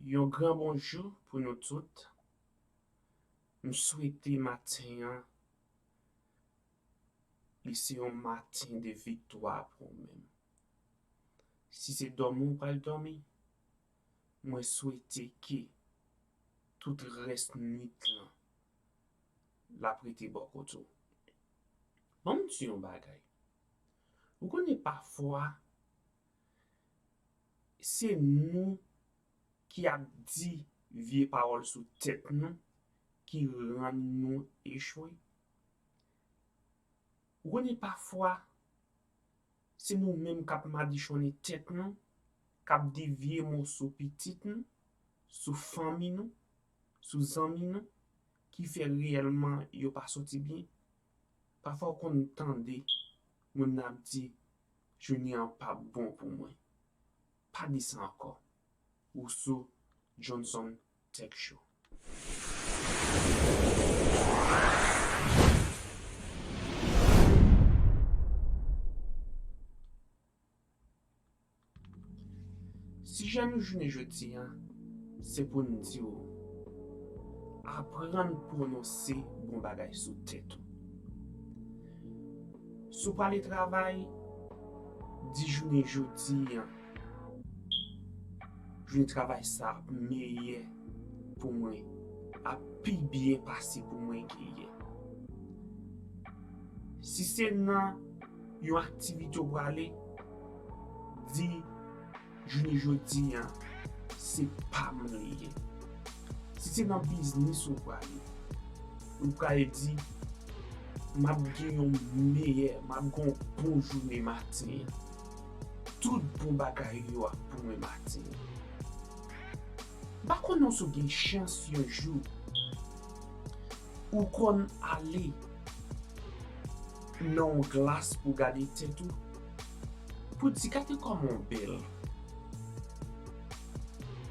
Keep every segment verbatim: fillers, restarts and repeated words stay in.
Yon gran bonjou pou nou tout. M swete maten an, li se yon maten de viktwa pou ou menm. Si se dòmi w pral dòmi, mwen swete ke tout rès nwit lan, l ap rete bò kote w. Ban m di yon bagay. Ou konnen pafwa, se nou ki ap di vye pawòl sou tèt nou ki rann nou echwe. Ou konnen pafwa, se nou menm k ap madichonnen tèt nou, k ap di vye mo sou pitit nou, sou fanmi nou, sou zanmi nou, ki fè reyèlman yo pa soti byen. Pafwa w konn tande moun nan ap di, jounen an p ap bon pou mwen. Pa di sa ankò. Ou sou Johnson Tech Show. Sijè nou jounen jodi a, se pou n di w, aprann pwononse bon bagay sou tèt ou. Si w prale travay, di jounen jodi a, jounen travay sa ap meyè pou mwen, ap pi byen pase pou mwen ke yè. Si se nan yon aktivite w prale, di, jounen jodi a, se pa m li ye. Si se nan biznis ou prale, ou prale di, m ap gen yon meyè, m ap gen yon bon jounen maten an. Tout bon bagay yo ap pou mwen maten an. M pa konnen si w gen chans yon jou ou konn ale nan yon glas pou gade tèt ou, pou di, gade kòman w bèl.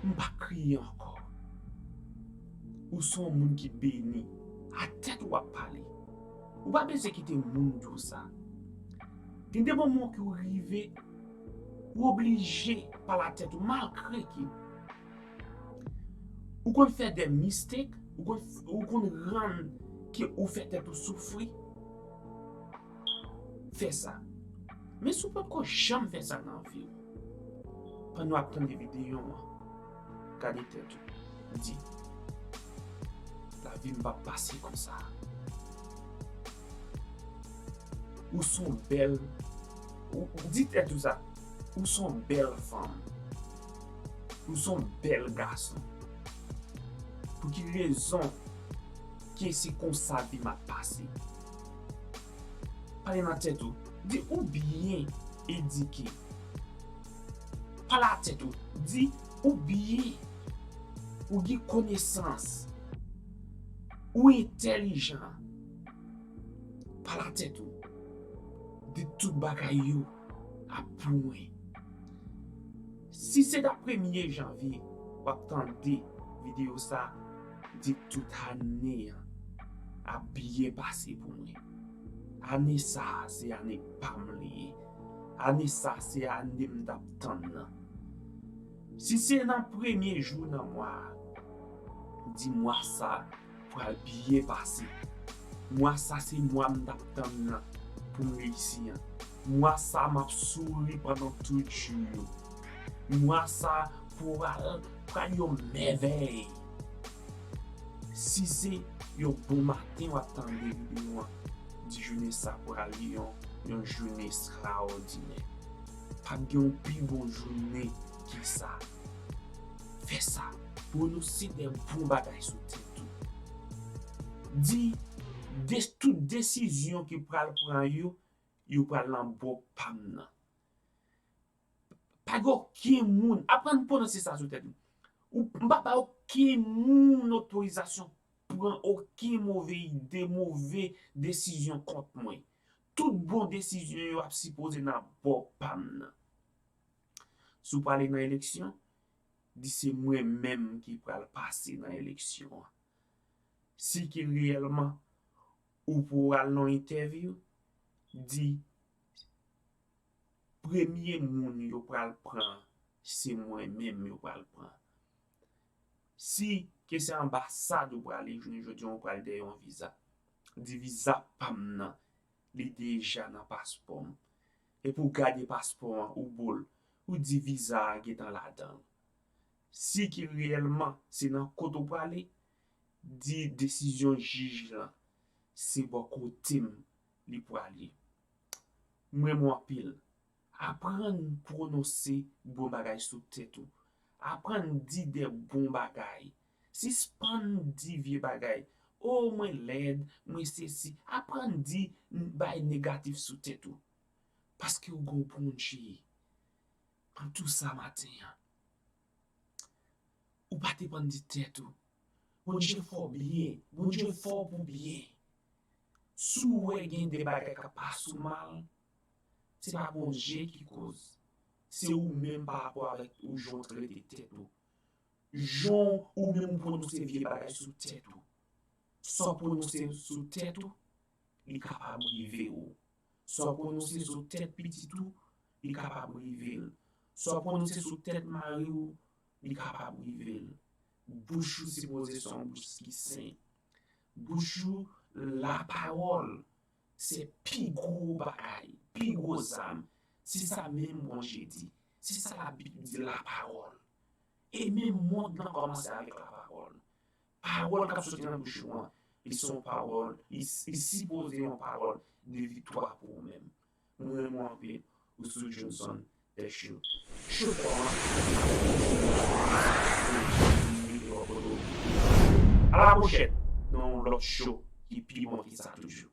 M pa kriye ankò. Ou se yon moun ki beni. A tèt ou w ap pale. Ou pa bezwen kite moun di w sa. Gen de moman ke w rive, ou oblije pale a tèt ou, malgre ke ou konn fè de mistake, ou konn, ou konn rann ke ou fè tèt ou soufri. Fè sa. Men si w potko janm fè sa nan vi w, pandan w ap tande videyo an, gade tèt ou. Di, lavi m p ap pase konsa. Ou se yon bèl, ou, ou di tèt ou sa, ou se yon bèl fanm. Ou se yon bèl gason. Pou ki rezon ke se konsa vi m ap pase? Pale nan tèt ou. Di ou byen edike. Pale a tèt ou. Di ou byen. Ou gen konesans. Ou entèlijan. Pale a tèt ou. Di tout bagay yo ap pou mwen. Si se ta premye janvye w ap tande videyo sa, di tout ane an ap byen pase pou mwen. Ane sa a, se ane pa m li ye. Ane sa a, se ane m t ap tann nan. Si se nan premye jou nan mwa a, di mwa sa a pral byen pase. Mwa sa se mwa m t ap tann nan pou m reyisi an. Mwa sa m ap souri pandan tout jou yo. Mwa sa pral, pral yon mèvèy. Si se yon bon maten w ap tande videyo an, di jounen sa pral yon, yon jounen estrawòdinè. P ap gen yon pi bon jounen ke sa. Fè sa. Pwononse de bon bagay sou tèt ou. Di, de, tout desizyon ke pral pran yo, yo pral nan bò pa m nan. Pa gen okenn moun, aprann pwononse sa sou tèt ou. Ou, m pa bay okenn moun otorizasyon pran okenn move ide, move desizyon kont mwen. Tout bon desizyon yo ap sipoze nan bò pa m nan. Si w prale nan eleksyon, di se mwen menm ki pral pase nan eleksyon an. Si ke reyèlman ou pral nan entèvyou, di premye moun yo pral pran, se mwen menm yo pral pran. Si ke se anbasad ou prale jounen jodi a, ou pral dèyè yon viza. Di viza pa m nan, li deja nan paspò m. Epi w gade paspò an, ou bo l, ou di viza a gentan ladan l. Si ke reyèlman se nan kote w prale, di desizyon jij lan se bò kote m li prale. M renmen w anpil. Aprann pwononse bon bagay sou tèt ou. Aprann di de bon bagay. Sispann di vye bagay. O, mwen lèd, mwen sesi. Aprann di bagay negatif sou tèt ou. Paske ou gen yon Bondye. Mwen di w sa maten an. Ou pa depann de tèt ou. Bondye fè w byen. Bondye fè w pou byen. Si w wè gen de bagay k ap pase w mal, se pa Bondye ki koz. Se ou menm pa rapò avèk ou jan w trete tèt ou. Jan ou menm ou pwononse vye bagay sou tèt ou. Sa w pwononse sou tèt ou, li kapab rive w. Sa w pwononse sou tèt pitit ou, li kapab rive l. Sa w pwononse sou tèt mari w, li kapab rive l. Bouch ou sipoze se yon bouch ki sen. Bouch ou, lapawòl, se pi gwo bagay, pi gwo zam. Se sa menm Bondye di. Se sa Labib di, lapawòl. E menm mond lan kòmanse avèk lapawòl. Pawòl k ap soti nan bouch ou an, li se yon pawòl, li, li sipoze yon pawòl de viktwa pou ou menm. Mwen renmen w anpil, ou sou Johnson Tech Show. Show pa w lan. A la pwochèn, nan yon lòt show ki pi bon ke sa toujou.